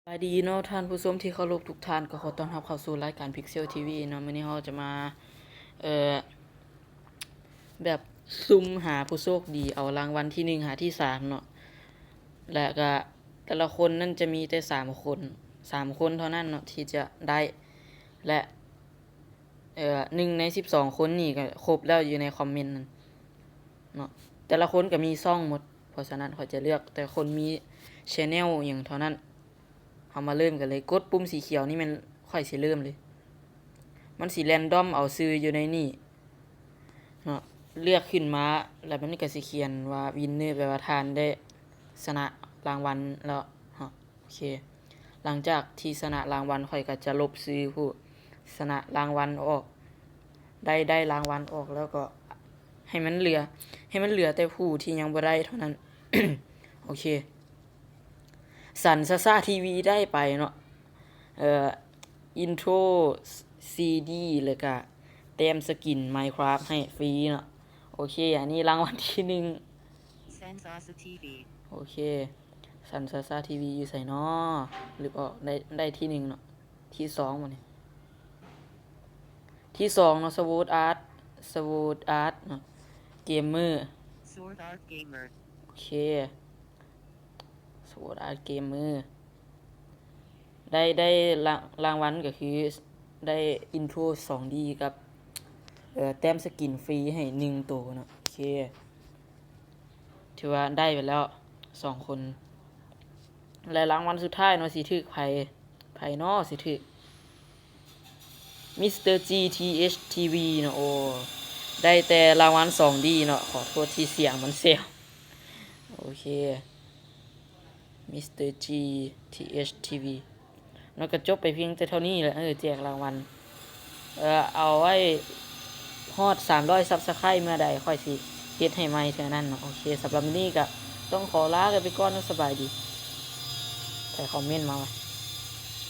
ສະບາຍດີເນາະ ທ່ານຜູ້ຊົມທີ່ເຄົາລົບທຸກທ່ານ, ກໍຂໍຕ້ອນຮັບເຂົ້າສູ່ລາຍການ Pixel ທີ ວີ ເນາະ. ມື້ນີ້ເຮົາຈະມາ ເອີ ແບບ ສຸ່ມຫາຜູ້ໂຊກດີ ເອົາລາງວັນທີໜຶ່ງຫາທີສາມເນາະ. ແລະກະແຕ່ລະຄົນນັ້ນຈະມີແຕ່ສາມຄົນ, ສາມຄົນເທົ່ານັ້ນເນາະທີ່ຈະໄດ້ ແລະ ເອີ ໜຶ່ງໃນສິບສອງຄົນນີ້ກໍຄົບແລ້ວ ຢູ່ໃນຄອມເມັນນັ້ນເນາະ. ແຕ່ລະຄົນກໍມີຊ່ອງໝົດ, ເພາະສະນັ້ນຂ້ອຍຈະເລືອກແຕ່ຄົນມີ channel ຫຍັງເທົ່ານັ້ນ. ເຮົາມາເລີ່ມກັນເລີຍ. ກົດປຸ່ມສີຂຽວນີ້ແມ່ນຂ້ອຍຊິເລີ່ມເລີຍ. ມັນຊິ random ເອົາຊື່ຢູ່ໃນນີ້ເນາະ, ເລືອກຂຶ້ນມາ ແລ້ວມັນກໍຊິຂຽນວ່າ winner ແປວ່າທ່ານໄດ້ຊະນະລາງວັນແລ້ວເນາະ. ໂອເຄ ຫຼັງຈາກທີ່ຊະນະລາງວັນ ຂ້ອຍກໍຈະລົບຊື່ຜູ້ຊະນະລາງວັນອອກ, ໄດ້ ໄດ້ລາງວັນອອກ ແລ້ວກໍໃຫ້ມັນເຫຼືອ ໃຫ້ມັນເຫຼືອແຕ່ຜູ້ທີ່ຍັງບໍ່ໄດ້ເທົ່ານັ້ນ. ໂອເຄ ສັນຊາຊາທີວີໄດ້ໄປເນາະ, ເອີ ອິນໂທຣ ຊີດີ ແລ້ວກະແຕ້ມສະກິນ Minecraft ໃຫ້ຟຣີເນາະ. ໂອເຄ ອັນນີ້ລາງວັນທີໜຶ່ງ Sansasa ທີ ວີ ໂອເຄ ສັນຊາຊາທີວີຢູ່ໃສເນາະ? ລຶກອອກ ໄດ້ ໄດ້ທີໜຶ່ງເນາະ. ທີສອງບໍ່ນີ້? ທີສອງເນາະ Sword Art Sword Art ເນາະ Gamer Sword Art Gamer ໂອເຄ Sword Art Gamer ໄດ້ ໄດ້ລາງ ລາງວັນກໍຄືໄດ້ອິນໂທຣສອງດີກັບ ເອີ ແຕ້ມສະກິນຟຣີໃຫ້ໜຶ່ງໂຕເນາະ. ໂອເຄ ຖືວ່າໄດ້ໄປແລ້ວສອງຄົນ ແລະ ລາງວັນສຸດທ້າຍເນາະ ຊິຖືກໃຜ? ໃຜເນາະຊິຖືກ? ມິສເຕີຈີ ທີເອັດ ທີ ວີ ເນາະ. ໂອ້ ໄດ້ແຕ່ລາງວັນສອງດີເນາະ, ຂໍໂທດທີ່ສຽງມັນແຊວ. ໂອເຄ ມິສເຕີຈີ ທີເອັດ ທີ ວີ ເນາະ. ກໍຈົບໄປພຽງແຕ່ເທົ່ານີ້ແຫຼະ ເອີ ແຈກລາງວັນ. ເອີ ເອົາໄວ້ຮອດສາມຮ້ອຍ Subscribe ເມື່ອໃດ ຂ້ອຍຊິເຮັດໃຫ້ໃໝ່ເທື່ອນັ້ນເນາະ. ໂອເຄ ສຳລັບມື້ນີ້ກໍຕ້ອງຂໍລາກັນໄປກ່ອນເນາະ. ສະບາຍດີ. ໃຜຄອມເມັນມາວະ?